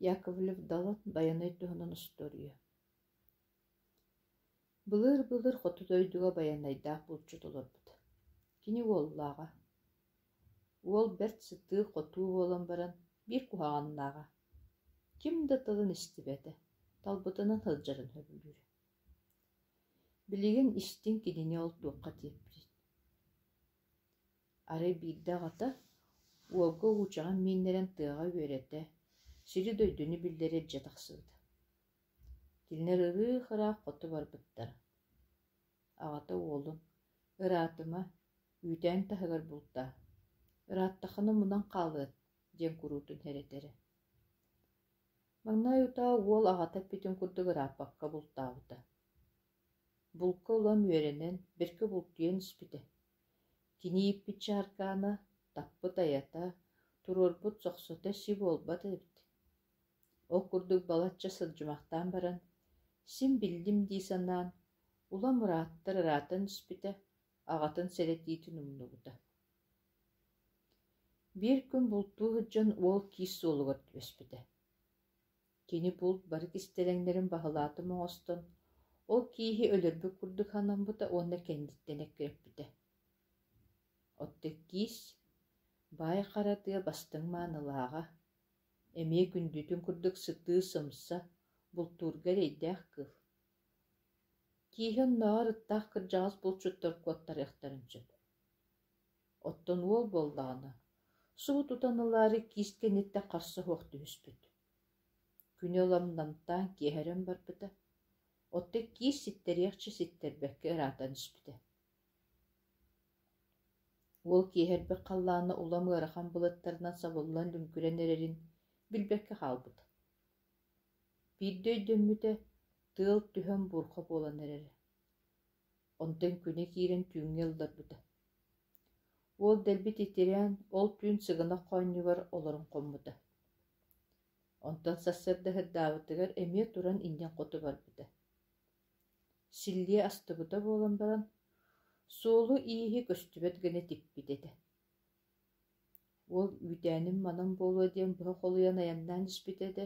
Яковлев Далан Байанай туһунан остуоруйа Былыыр-былыр хоту дойдуга Байанайдаах булчут олорбут. Кини уоллааҕа. Уол бэрт сытыы-хотуу буолан баран биир куһаҕаннааҕа. Ким да тылын истибэтэ, талбытынан сылдьарын сөбүлүүрэ. Билигин истиҥ кинини ол туохха тиэрпитин. Арай биирдэ аҕата уолга уучаҕын мииннэрэн тыаҕа үөрэтэ, сири-дойдуну биллэрэ илдьэ тахсыбыта. Кинилэр ырыы-ыраах хоту барбыттара. Аҕата уолун: «Ыраатыма, үүтээн таһыгар бултаа, ырааттаххына мунан хаалыат» диэн куруутун эрэтэрэ. Маҥнай утаа уол аҕата эппитин курдук ырааппакка бултаабыта. Булка ылан үөрэнэн, бэркэ бултуйан испитэ. Кини ииппит чааркаана, таппыт айата, туруорбут сохсото си буолбат эбит. Ол курдук балачча сылдьымахтаан баран, син биллим дии санаан, улам ырааттар ыраатан испитэ, аҕатын сэрэтиитин умнубута. Биир күн бултуу сылдьан уол киис суолугар түбэспитэ. Кини булт бары кистэлэҥнэрин баһылаатым оҥостон, ол кииһи өлөрбүт курдук санаммыта уонна кэнниттэн эккирэппитэ. Оттон киис баай хара тыа бастыҥ маанылааҕа, эмиэ күндүтүн курдук сытыы-сымса, бултуурга эрэйдээх кыыл. Кииһи оннооҕор ыттаах кырдьаҕас булчуттар куоттарыахтарын сөп. Оттон уол буоллаҕына, субу тутан ылаары киис кэнниттэн харса суох түһүспүт. Күнү ылан намтаан киэһэрэн барбыта, оттон киис ситтэриэхчэ ситтэрбэккэ ыраатан испитэ. Уол киэһэрбит халлаана улам ыарахан былыттарынан сабыллан лүҥкүрэн эрэрин билбэккэ хаалбыта. Биирдэ өйдөммүтэ, тыал түһэн буурҕа буолан эрэрэ. Онтон күнэ киирэн түүҥҥэ ылларбыта. Уол дэлби титирээн, ол түүн сыгынах хоонньугар олорон хоммута. Онтон сарсыарда сырдаабытыгар эмиэ туран иннин хоту барбыта. Силлиэ астыбыта буолан баран, суолу-ииһи көстүбэт гына типпит этэ. Уол үүтээним манан буолуо диэн быһа холуйан айаннаан испитэ да,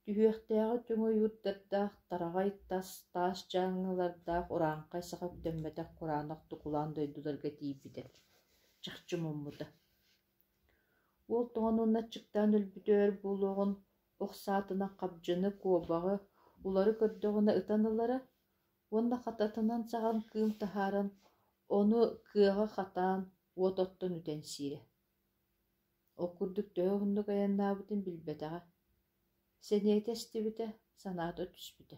түһүөхтээҕи түҥ ойуурдардаах тараҕай тас таас дьааҥылардаах урааҥхай саха үктэммэтэх кураанах тукулаан дойдуларга тиийбитэ, чахчы муммута. Уол тоҥон уонна аччыктаан өлбүтэ өр буолуоҕун ох саатынан хабдьыны, куобаҕы улары көрдөҕүнэ ытан ылара уонна хататынан саҕан кыым таһааран, ону кыаҕа хатаан, уот оттон үтэн сиирэ. Ол курдук төһө уһуннук айаннаабытын билбэтэҕэ. Сэниэтэ эстибитэ, санаата түспүтэ.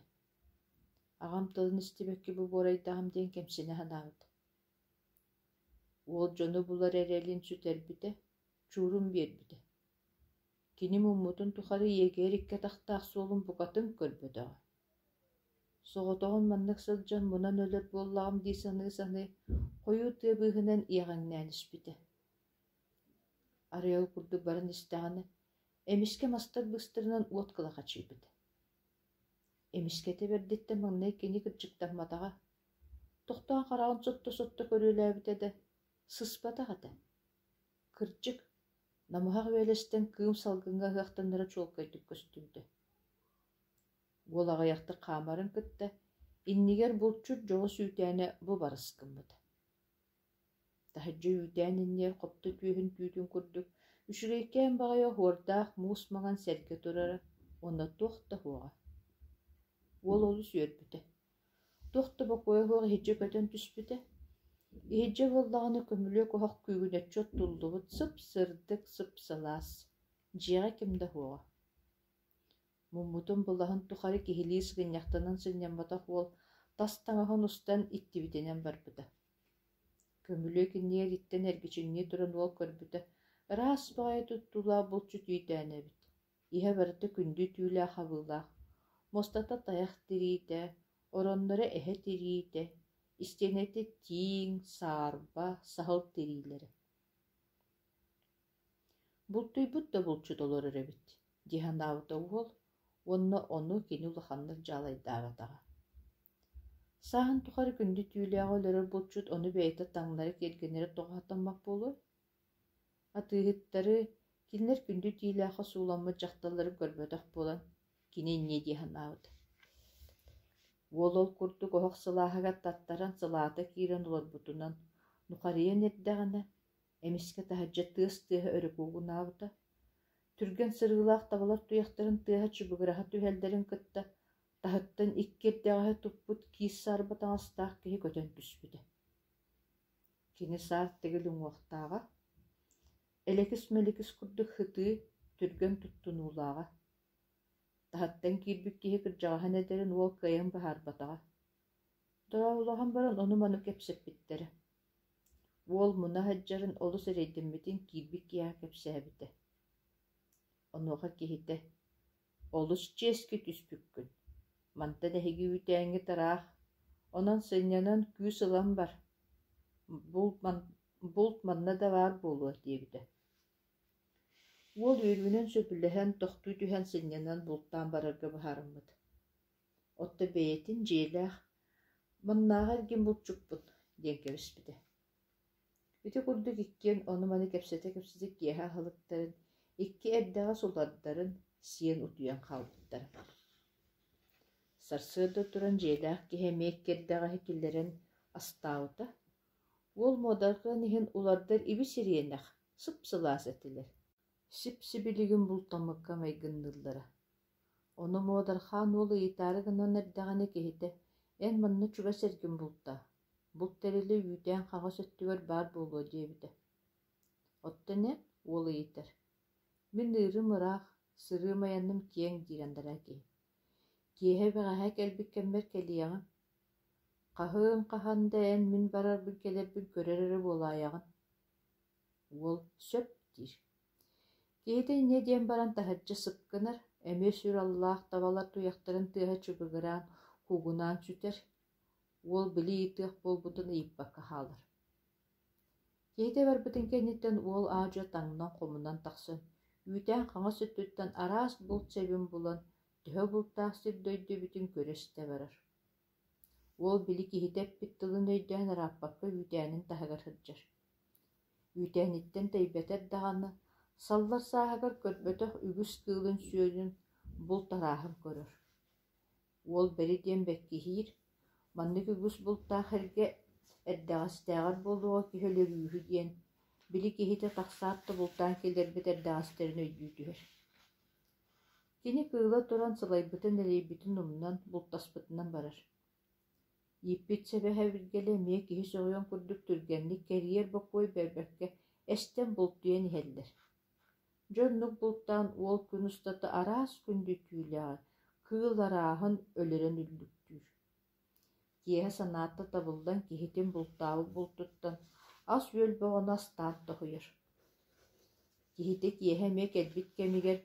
Аҕам тылын истибэккэ бу буорайдаҕым диэн кэмсинэ санаабыта. Уол дьону булар эрэлин сүтэрбитэ, чуурун биэрбитэ. Кини муммутун тухары ийэгэр икки атахтаах суолун букатын көрбөтөҕө. Соҕотоҕун маннык сылдьан мунан өлөр буоллаҕым дии саныы-саныы, хойуу тыа быыһынан иэҕэҥнээн испитэ. Арай ол курдук баран истэҕинэ, эмискэ мастар быыстарынан уот кылахачыйбыта. Эмискэтэ бэрдиттэн маҥнай кини кырдьыктамматаҕа, тохтоон хараҕын сотто-сотто көрүөлээбитэ да, сыспатах этэ. Кырдьык, намыһах үөлэстэн кыым салгыҥҥа ыһыахтанара чуолкайдык көстүбүтэ. Уол аҕыйахтык хаамарын кытта, иннигэр булчут дьоҕус үүтээнэ бу барыс гыммыта. Таһырдьа үүтээн иннигэр хопто түөһүн түүтүн курдук үчүгэйкээн баҕайы оһуордаах муус маҥан сэргэ турара уонна туох да суоҕа. Уол олус үөрбүтэ. Туох да бокуойа суох иһирдьэ көтөн түспүтэ. Иһирдьэ буоллаҕына көмүлүөк оһох күүгүнэччи оттуллубут сып-сырдык, сып-сылаас. Дьиэҕэ ким да суоҕа. Муммутун былаһын тухары киһилии сыгынньахтанан сынньамматах уол тас таҥаһын устан иттибитинэн барбыта. Көмүлүөк иннигэр иттэн эргичиҥнии туран уол көрбүтэ, ыраас баҕайы туттуулаах булчут үүтээнэ эбит. Иһэ барыта күндү түүлээх хабыылаах, муостата тайах тириитэ, оронноро эһэ тириитэ, истиэнэтэ тииҥ, саарба, саһыл тириилэрэ. Бултуйбут да булчут олорор эбит дии санаабыта уол уонна ону кини улаханнык дьаалайдаабатаҕа. Сааһын тухары күндү түүлээҕи өлөрөр булчут ону бэйэтэ таҥнары киэргэнэрэ тоҕо сатаммат буолуой? Атыыһыттары, Кинилэр күндү тиилээххэ сууламмыт дьахталларын көрбөтөх буолан, кини инньэ дии санаабыт. Уол ол курдук оһох сылааһыгар таттаран сылаата киирэн олорбутунан нухарыйан эрдэҕинэ, эмискэ таһырдьа тыас тыаһа өрө куугунаабыта. Түргэн сырыылаах табалар туйахтарын тыаһа чубугураһа түһэллэрин кытта таһыттан икки эрдэҕэһи туппут киис саарба таҥастаах киһи көтөн түспүтэ. Кини саар тэгил уҥуохтааҕа, элэкис-мэликис курдук сытыы, түргэн туттунуулааҕа. Таһыттан киирбит киһи кырдьаҕаһын этэрин уол кыайан быһаарбатаҕа. Дорооболоһон баран ону-маны кэпсэппиттэрэ. Уол муна сылдьарын олус эрэйдэммитин киирбит киһиэхэ кэпсээбитэ. Онуоха киһитэ: «Олус чиэски түспүккүн, мантан эһиги үүтээҥҥит ыраах, онон сынньанан күүс ылан бар, булт манна да баар буолуо» диэбитэ. Уол үөрүүнэн сөбүлэһэн, тохтуу түһэн сынньанан бултаан барарга быһаарыммыт. Оттон бэйэтин дьиэлээх «Маннааҕы эргин булчуппун» диэн кэбиспитэ. Ити курдук иккиэн ону-маны кэпсэтэ-кэпсэтэ киэһэ аһылыктарын, икки эрдэҕэс улардарын сиэн утуйан хаалбыттара. Сарсыарда туран дьиэлээх киһи эмиэ икки эрдэҕэһи киллэрэн астаабыта. Уол муодарҕыан иһин улардар ибис-ириэнэх, сып-сылаас этилэр. Сип-сибилигин бултаммыкка майгынныыллара. Ону Муодархаан уол ыйытаары гынан эрдэҕинэ киһитэ: «Эн манна чугас эргин бултаа, булт тэрилэ үүтээн хаҥас өттүгэр баар буолуо» диэбитэ. «Оттон эн?» уол ыйытар. «Мин ыырым ыраах, сырыым айаным киэҥ» диир анараа киһи. «Киэһэ бэҕэһээ кэлбит кэммэр кэлиэҕим. Хаһыын хаһан да эн мин барарбын кэлэрбин көрөр эрэ буолаайаҕын». Уол «сөп» диир. Киһитэ инньэ диэн баран таһырдьа сып гынар, эмиэ сүр аллаах табалар туйахтарын тыаһа чыбыгыраан, куугунаан сүтэр. Уол били ыйытыах буолбутун ыйыппакка хаалар. Киһитэ барбытын кэнниттэн уол аа-дьуо таҥнан хомунан тахсан, үүтээн хаҥас өттүттэн араас булт сэбин булан, төһө бултаах сир дойду эбитин көрө-истэ барар. Уол били киһитэ эппит тылын өйдөөн ырааппакка үүтээнин таһыгар сылдьар. Үүтээниттэн тэйбэтэр даҕаны, саллар сааһыгар көрбөтөх үгүс кыылын-сүөлүн, булт арааһын көрөр. Уол бэри диэн бэккиһиир, маннык үгүс бултаах эргэ эрдэҕэстээҕэр буолуоҕа киһи өлөрүүһү диэн, били киһитэ тахсаат да бултаан киллэрбит эрдэҕэстэрин өйдүү түһэр. Кини кыыла туран сылайбытын-элэйбитин умнан, бултаспытынан барар. Ииппит сэбэһэ-билгэлэ эмиэ киһи сөҕүөн курдук түргэнник кэрийэр бокуой биэрбэккэ эстэн бултуйан иһэллэр. Дьэ оннук бултаан уол күн устата араас күндү түүлээҕи, кыыл арааһын өлөрөн үллүктүүр. Киэһэ санаата табыллан киһитин бултаабыт бултуттан ас-үөл бөҕөнү астаан тоһуйар. Киһитэ киэһэ эмиэ кэлбит кэмигэр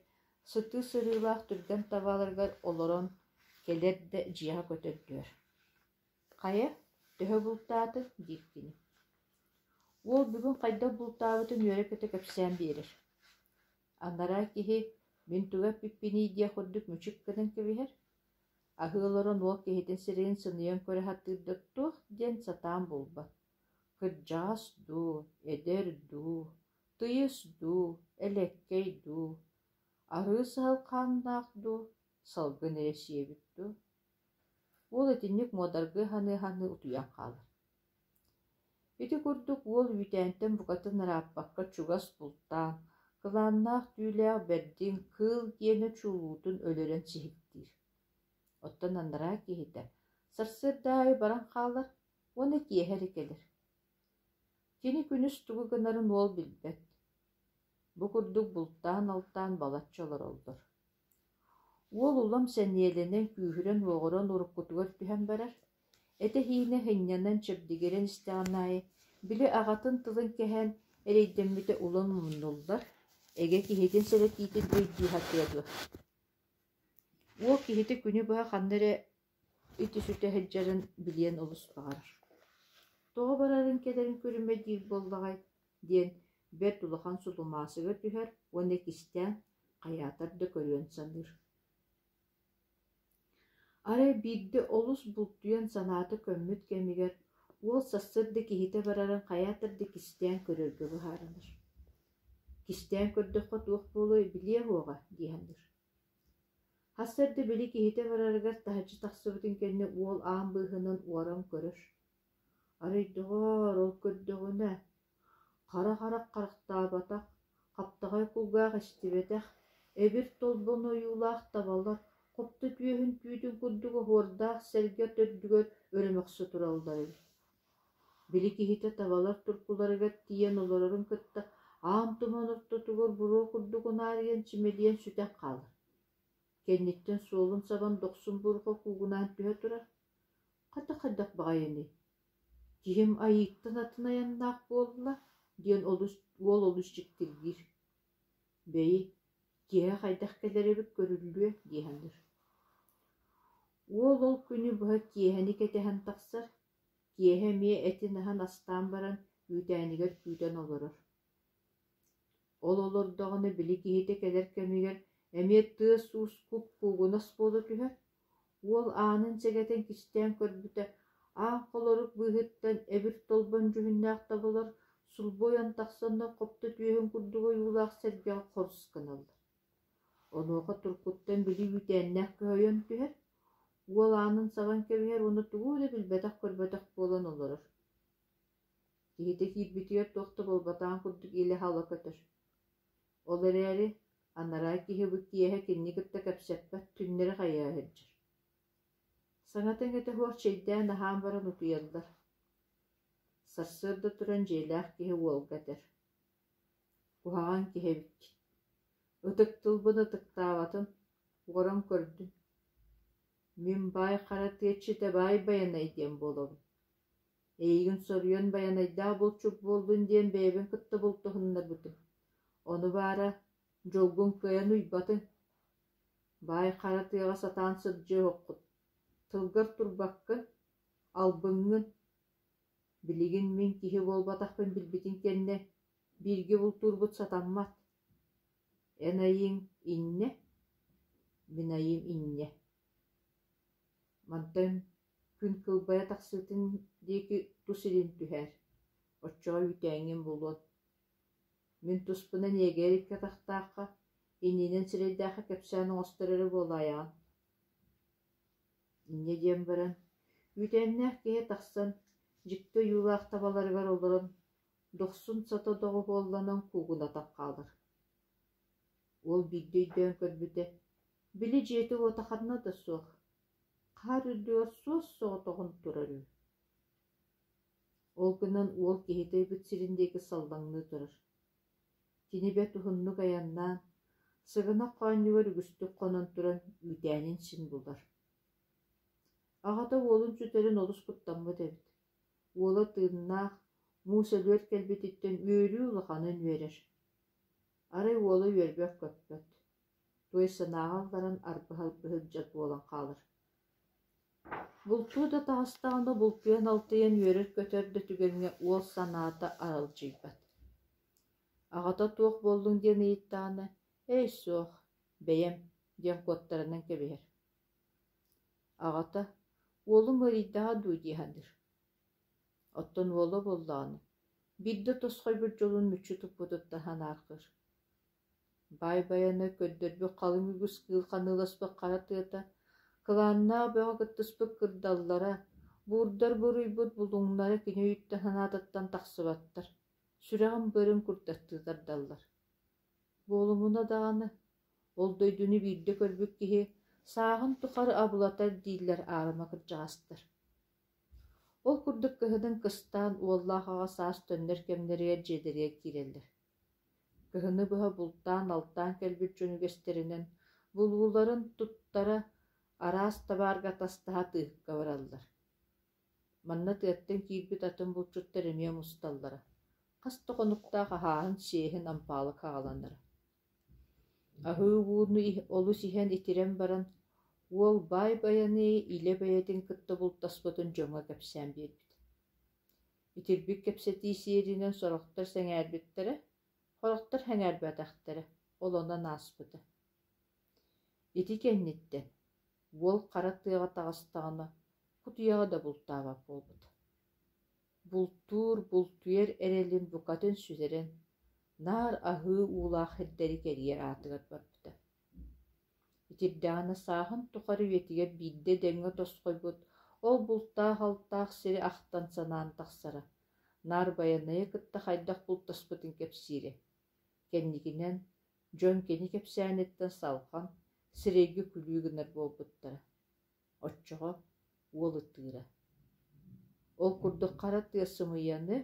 сытыы сырыылаах түргэн табаларыгар олорон кэлэр да дьиэҕэ көтөрдүөр. «Хайа, төһө бултаатыҥ?» диир кини. Уол бүгүн хайдах бултаабытын үөрэ-көтө кэпсээн биэрэр. Анараа киһи мин тугу эппиппиний диэх курдук мүчүк гынан кэбиһэр. Аһыы олорон уол киһитин сирэйин сыныйан көрө сатыыр да туох диэн сатаан булбат. Кырдьаҕас дуу, эдэр дуу, тыйыс дуу, элэккэй дуу, арыы саһыл хааннаах дуу, салгын эрэ сиэбит дуу. Уол итинник муодаргыы саныы-саныы утуйан хаалар. Ити курдук уол үүтээнтэн букатын ырааппакка чугас бултаан, кылааннаах түүлээх бэрдин кыыл диэнэ чулуутун өлөрөн сиһиктиир. Оттон анараа киһитэ сарсыарда аайы баран хаалар уонна киэһэ эрэ кэлэр. Кини күнүс тугу гынарын уол билбэт. Бу курдук бултаан-алтаан балачча олороллор. Уол улам сэниэлэнэн, күүһүрэн-уоҕуран уруккутугар түһэн барар. Этэ-сиинэ сынньанан, чэбдигирэн истэҕин аайы, били аҕатын тылын кэһэн, эрэйдэммитэ улам умнуллар, эгэ киһитин сэрэтиитин өйдүү сатыа дуо. Уол киһитэ күнү быһа ханна эрэ ити-сүтэ сылдьарын билиэн олус баҕарар. Тоҕо барарын-кэлэрин көрүмэ диир буоллаҕай диэн бэрт улахан сулумаасыга түһэр уонна кистээн хайаатар да көрүөн саныыр. Арай биирдэ олус бултуйан санаата көммүт кэмигэр уол сарсыарда киһитэ барарын хайаатар да кистээн көрөргө быһаарынар. Кистээн көрдөххө туох буолуой, билиэ суоҕа дии саныыр. Сарсыарда били киһитэ барарыгар таһырдьа тахсыбытын кэннэ уол аан быыһынан уоран көрөр. Арай доҕоор, ол көрдөҕүнэ, хара харах харахтаабатах, хаптаҕай кулгаах истибэтэх, эбир толбон ойуулаах табалар хопто түөһүн түүтүн курдук оһуордаах сэргэ төрдүгэр өрө мөхсө тураллар эбит. Били киһитэ табалар туркуларыгар тиийэн олорорун кытта аан туман ортотугар буруо курдук унаарыйан чимэлийэн сүтэн хаалар. Кэнниттэн суолун сабан дохсун буурҕа куугунаан түһэ турар. Хата хайдах баҕайыный? Киһим айыыттан атын айаннаах буолла диэн олус уол олус дьиктиргиир. Бэйи, киэһэ хайдах кэлэр эбит көрүллүө дии саныыр. Уол ол күнү быһа киэһэни кэтэһэн тахсар, киэһэ эмиэ этин аһан астаан баран үүтээнигэр күүтэн олорор. Ол олордоҕуна били киһитэ кэлэр кэмигэр эмиэ тыас-уус куп-куугунас буола түһэр. Уол аанын сэгэтэн кистээн көрбүтэ, аан холорук быыһыттан эбир толбон дьүһүннээх табалар сулбу ойон тахсаннар хопто түөһүн курдук ойуулаах сэргэҕэ хорус гыналлар. Онуоха туркуттан били үүтээннээх көһөйөн түһэр, уол аанын сабан кэбиһэр уонна тугу да билбэтэх-көрбөтөх буолан олорор. Киһитэ киирбитигэр туох да буолбатаҕын курдук илэ-хала көтөр. Ол эрээри анараа киһи бу киэһэ кинини кытта кэпсэппэт, түннэри хайыһа сылдьар. Саҥата-иҥэтэ суох чэйдээн аһаан баран утуйаллар. Сарсыарда туран дьиэлээх киһи уолга этэр: «Куһаҕан киһи эбиккин, ытык тылбын ытыктаабатын, уоран көрдүм. Мин баай хара тыаччыта баай Байанай диэн буолабын. Эйигин соруйан байанайдаах булчут буоллун диэн бэйэбин кытта бултаһыннарбытым. Ону баара, дьолгун кыайан уйбатыҥ. Баай хара тыаҕа сатаан сылдьыа оһоххут. Тылгар турбаккын, албыҥҥын. Билигин мин киһи буолбатахпын билбитиҥ кэннэ, бииргэ бултуурбут сатаммат. Эн айыыҥ иннэ, мин айыым инньэ. Мантан күн кылбайа тахсыытын диэки тус илин түһээр, оччоҕо үүтээҥҥин булуон. Мин туспунан иэгэр икки атахтаахха, иннинэн сирэйдээххэ кэпсээн оҥостор эрэ буолаайаҕын. Инньэ диэн баран, үүтээннээх киһи тахсан, дьикти ойуулаах табаларыгар олорон, дохсун сото доҕуһуолланан куугунатан хаалар. Уол биирдэ өйдөөн көрбүтэ, били дьиэтэ-уота ханна да суох, хаар үрдүгэр суос-соҕотоҕун турар үһү. Ол гынан уол киһитэ ыйбыт сирин диэки саллаҥныы турар. Кини бэрт уһуннук айаннаан, сыгынах хоонньугар үгүстүк хонон туран үүтээнин син булар. Аҕата уолун сүтэрин олус куттаммыт эбит. Уола тыыннаах, муус өлүөр кэлбититтэн үөрүү улаханын үөрэр. Арай уола үөрбэт-көппөт, туой санааҕа ылларан арбаһа сылдьар буолан хаалар. Бултуу да таҕыстаҕына бултуйан-алтыйан үөрэр-көтөр да түгэҥҥэ уол санаата аралдьыйбат. Аҕата туох буоллуҥ диэн ыйыттаҕына, «Эй, суох, бэйэм» диэн куоттарынан кэбиһэр. Аҕата «Уолум ыарыйдаҕа дуу» дии саныыр. Оттон уола буоллаҕына, биирдэ тосхойбут дьолун мүччү туппутуттан санаарҕыыр. Баай Байанай көрдөрбүт халыҥ үгүс кыыл ханыыласпыт хара тыата, кылааннаах бөҕө кыттыспыт кырдаллара, буурдар буруйбут булуҥнара кини өйүттэн санаатыттан тахсыбаттар, сүрэҕин-быарын курдаттыы тардаллар. Буолумуна даҕаны, ол дойдуну биирдэ көрбүт киһи сааһын тухары абылатар дииллэр аарыма кырдьаҕастар. Ол курдук кыһынын кыстаан уоллаах аҕа саас төннөр кэмнэригэр дьиэлэригэр киирэллэр. Кыһыны быһа бултаан-алтаан кэлбит дьон үгэстэринэн булууларын туттара, араас табаарга атастаһа тыыһыкка бараллар. Манна тыаттан киирбит атын булчуттар эмиэ мусталлара, хас да хонуктаах аһааһын-сиэһин ампаалык аҕаланара. Аһыы ууну олус иһэн итирэн баран, уол баай байанайы илэ бэйэтин кытта бултаспытын дьоҥҥо кэпсээн биэрбит. Итирбит кэпсэтии сиэринэн сорохтор сэҥээрбиттэрэ, сорохтор сэҥээрбэтэхтэрэ, ол онон ааспыта. Ити кэнниттэн уол хара тыаҕа таҕыстаҕына кутуйаҕы да бултаабат буолбута. Бултуур, бултуйар эрэлин букатын сүтэрэн, Наар аһыы уулаах сирдэри кэрийэр аатыгар барбыта. Итирдэҕинэ сааһын тухары үйэтигэр биирдэ дэҥҥэ тосхойбут ол бултаах-алтаах сири ахтан-санаан тахсара, наар Байанайы кытта хайдах бултаспытын кэпсиирэ. Кэнникинэн дьон кини кэпсээниттэн салҕан, сирэйгэ күлүү гынар буолбуттара. Оччоҕо уол ытыыра. Ол курдук хара тыа сымыйаны,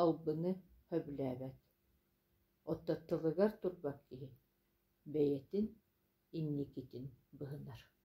албыны сөбүлээбэт. Оттон тылыгар турбат киһи бэйэтин инникитин быһынар.